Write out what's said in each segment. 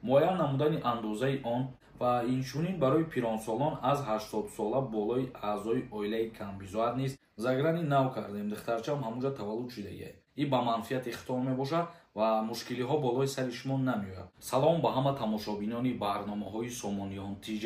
Муайян намудани андозаи он ва инчунин барои пиронсолон аз 80 сола болои аъзои оилаи камбизоат низ заграни нав кардем. Духтарчаам ҳамунҷа таваллуд шудагия. И ба манфиати хитон мебошад ва мушкилиҳо болои сари шумо намеояд. Салом ба ҳама тамошобинони барномаҳои Сомониён ТЖ.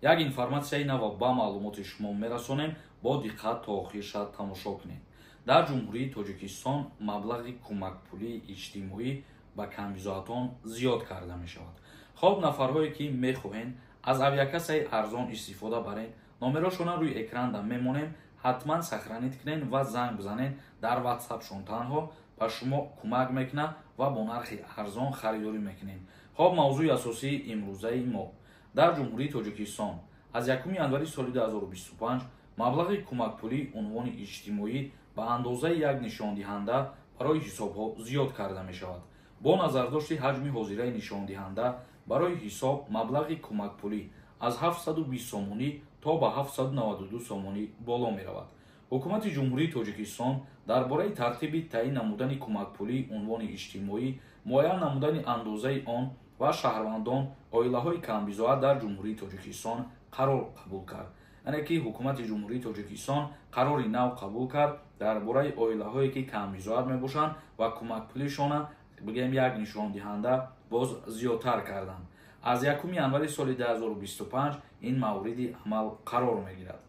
Як информатсияи нава ба маълумоти шумо мерасонем, бо диққат то охир шад тамошо кунед. Дар Ҷумҳурии Тоҷикистон маблағи кӯмакпулии иҷтимоӣ ба камбизоатон зиёд карда мешавад. Хоб, нафарҳое ки мехоҳед аз авиакассаи арзон истифода баред, номерошонро рӯи экранда мемонем, ҳатман сохранить кунед ва занг бизанед дар ватсапшон, танҳо ба шумо кӯмак мекунад ва бо нархи арзон харидорӣ мекунед. Хоб, мавзӯи асосии имрӯзаи мо: дар Ҷумҳурии Тоҷикистон аз 1 январи соли 2025 маблағи кӯмакпулии унвони иҷтимоӣ ба андозаи як нишондиҳанда барои ҳисобҳо зиёд карда мешавад. Бо назардошти ҳаҷми ҳозираи нишондиҳанда барои ҳисоб маблағи кӯмакпулӣ аз 720 сомонӣ то ба 792 сомонӣ боло меравад. Ҳукумати Ҷумҳурии Тоҷикистон дар бораи тартиби таъин намудани кӯмакпулии унвони иҷтимоӣ, муайян намудани андозаи он ва шаҳрвандон, оилаҳои камбизоат дар Ҷумҳурии Тоҷикистон қарор қабул кард. Яъне ки Ҳукумати Ҷумҳурии Тоҷикистон қарори нав қабул кард дар бораи оилаҳое ки камбизоат мебошанд ва кӯмакпулишона бигӯем як нишондиҳанда боз зиёдтар карданд. Аз 1 январи соли 2025 ин мавриди амал қарор мегирад.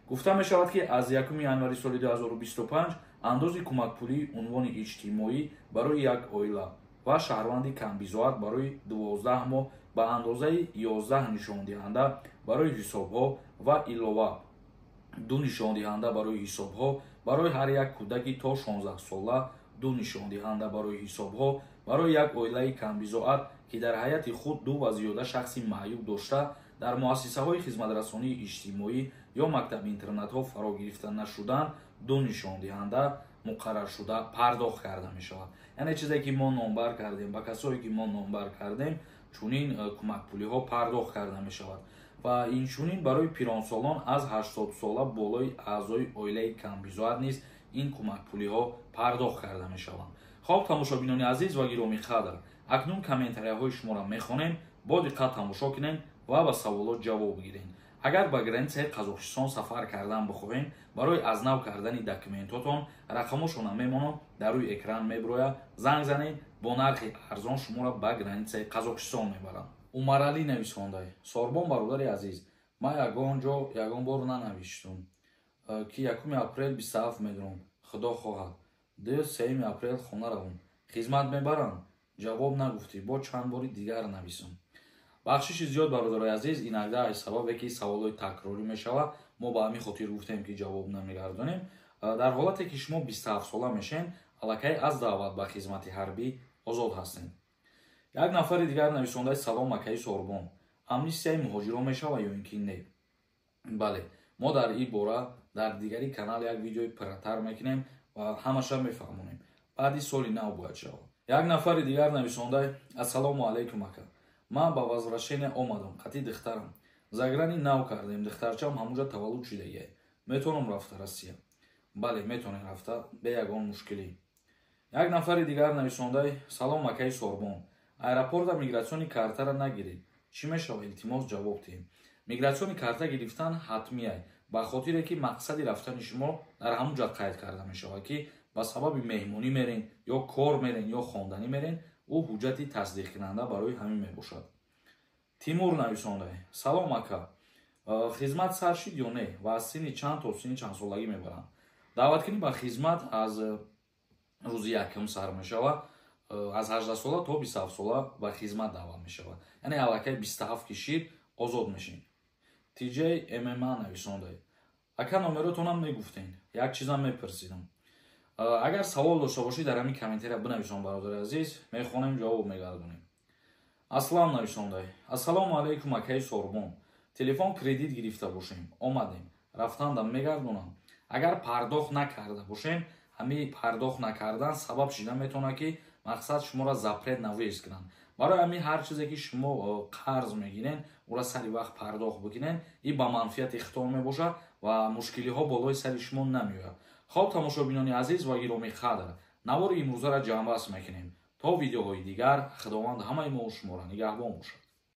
Гуфта мешавад, ки аз 1 январи соли 2025 андози кӯмакпулии унвони иҷтимоӣ барои як оила ва шаҳрванди камбизоат барои 12 моҳ ба андозаи 11 нишондиҳанда барои ҳисобҳо ва илова 2 нишондиҳанда барои ҳисобҳо барои ҳар як кӯдаки то 16 сола, 2 нишондиҳанда барои ҳисобҳо барои як оилаи камбизоат, ки дар ҳайати худ ду ва зиёда шахси маъюб дошта, дар муассисаҳои хизматрасонии иҷтимоӣ ё мактаб-интернатҳо фаро гирифта нашуданд, 2 нишондиҳанда муқарраршуда пардохт карда мешавад. Яъне чизе ки мо номбар кардем, ба касое ки мо номбар кардем, чунин кӯмакпулиҳо пардохт карда мешавад. Ва инчунин барои пиронсолон аз 80 сола болои аъзои оилаи камбизоат низ ин кӯмакпулиҳо пардохт карда мешаванд. Хоб, тамошобинони азиз ва гиромӣ қадр, акнун комментарияҳои шуморо мехонем, бо диққат тамошо кунем ва ба саволот ҷавоб гирем. Агар ба границаи Қазоқистон сафар кардан бихоҳем, барои аз нав кардани документотон рақамошона мемонам, дар рӯи экран мебирояд, занг занед, бо нархи арзон шуморо ба границаи Қазоқистон мебарам. Умаралӣ нависондай: Сорбон бародари азиз, ман ягон ҷо ягон бор нанавиштум, ки 1 апрел 27 медурам, худо хоҳад, 2-3 апрел хона равам, хизмат мебарам? Ҷавоб нагуфтӣ, бо чанд бори дигар нависам. Бахшиши зиёд, бародарои азиз, инакда аз сабабе ки саволҳои такрорӣ мешавад, мо ба ҳамин хотир гуфтем, ки ҷавоб намегардонем. Дар ҳолате ки шумо 27 сола мешен, аллакай аз даъват ба хизмати ҳарбӣ озод ҳастед. Як нафари дигар нависондаи: Салом, акаи Сорбон, амнистияи муҳоҷирон мешава ё ин ки не? Бале, мо дар ин бора дар дигари канал як видеои пурратар мекунем ва ҳамаша мефаҳмонем. Баъди соли нав бояд шавад. Як нафари дигар нависондай: Ассалому алайкум, ака, ман ба возвращение омадам, қатъи духтарам заграни нав кардем, духтарчаам ҳамунҷа таваллуд шудагия, метавонам рафта Россия? Бале, метавонем рафта бе ягон мушкилӣ. Як нафари дигар нависондай: Салом, акаи Сорбон, аэропорта миграционный картара нагиред, чӣ мешава? Илтимос, ҷавоб диҳем. Миграционный карта гирифтан ҳатмияй, ба хотире ки мақсади рафтани шумо дар ҳамун ҷо қайд карда мешавад, ки ба сабаби меҳмонӣ мерен ё кор мерен ё хонданӣ мерен, ӯ ҳуҷҷати тасдиқкунанда барои ҳамин мебошад. Тимур нависондай: Салом, ака, хизмат сар шид ё не ва аз синни чанд то синни чанд солагӣ мебаранд? Даъваткунӣ ба хизмат аз рӯзи якум сар мешавад, аз 18 сола то 27 сола ба хизмат даъват мешавад, яъне аллакай 27 ки шид, озод мешин. Тж мма нависондай: Ака, номеротонам мегуфтен, як чизам мепурсидам. Агар савол дошта бошӣ, дар ҳамин комментария бинависон, бародари азиз, мехонем, ҷавоб мегардонем. Аслам нависондай: Ассалому алайкум, акаи Сорбон, телефон кредит гирифта бошем, омадем, рафтандам мегардонам? Агар пардохт накарда бошем, ҳамин пардохт накардан сабаб шида метавонад, ки мақсад шуморо запрет на выезд кунанд. Барои ҳамин ҳар чизе ки шумо қарз мегирен, ӯра сари вақт пардохт бикунен, и ба манфиати хитон мебошад ва мушкилиҳо болои сари шумо намеояд. Хоб, тамошобинони азиз ва гиромӣ қадр, навори имрӯзаро ҷамъбаст мекунем. То То видеоҳои дигар, Худованд ҳамаи мо шуморо нигаҳбон бошад.